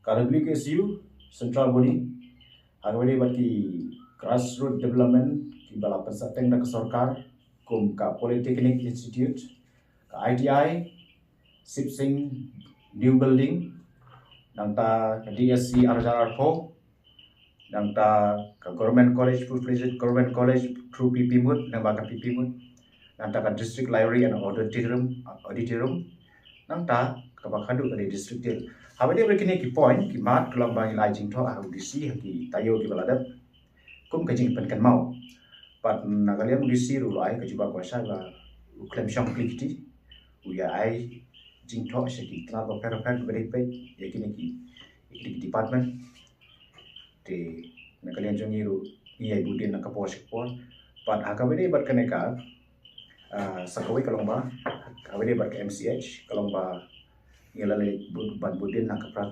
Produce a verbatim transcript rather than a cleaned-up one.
Ka W K S U central body ha kaba ïadei bad ki grassroots development kiba la pynsahteng da ka sorkar, kum ka Polytechnic Institute, ka I T I, Sip Sing New Building, nangta ka D S C ar hajar arphew, nangta ka Government College, Full Fledged Government College through P P MUT, nangta ka P P MUT, nangta ka District Library and Auditorium, Auditorium, nangta kaba khadduh ka dei District Jail. Haba ïadei bad kine ki point ki mat ka long ba ngi la ai jingthoh ha u D C ha ki taïew kiba la dep kum ka jingpynkynmaw. Bad na ka liang u D C ruh u la ai ka jubab ka ba shai ba u khlem shong kli kti, u ïa ai jingthoh sha ki tnat bapher bapher kiba dei peit ïa kine ki, ïa kine ki department. Te na ka liang jong ngi ruh ngi ïa bud dien na ka por sha ka por. Bad ha kaba ïadei bad kane ka, ah, sa kawei ka long ba, kaba ïadei bad ka M C H ka long ba ngi la leit bud, ban bud dien na ka pra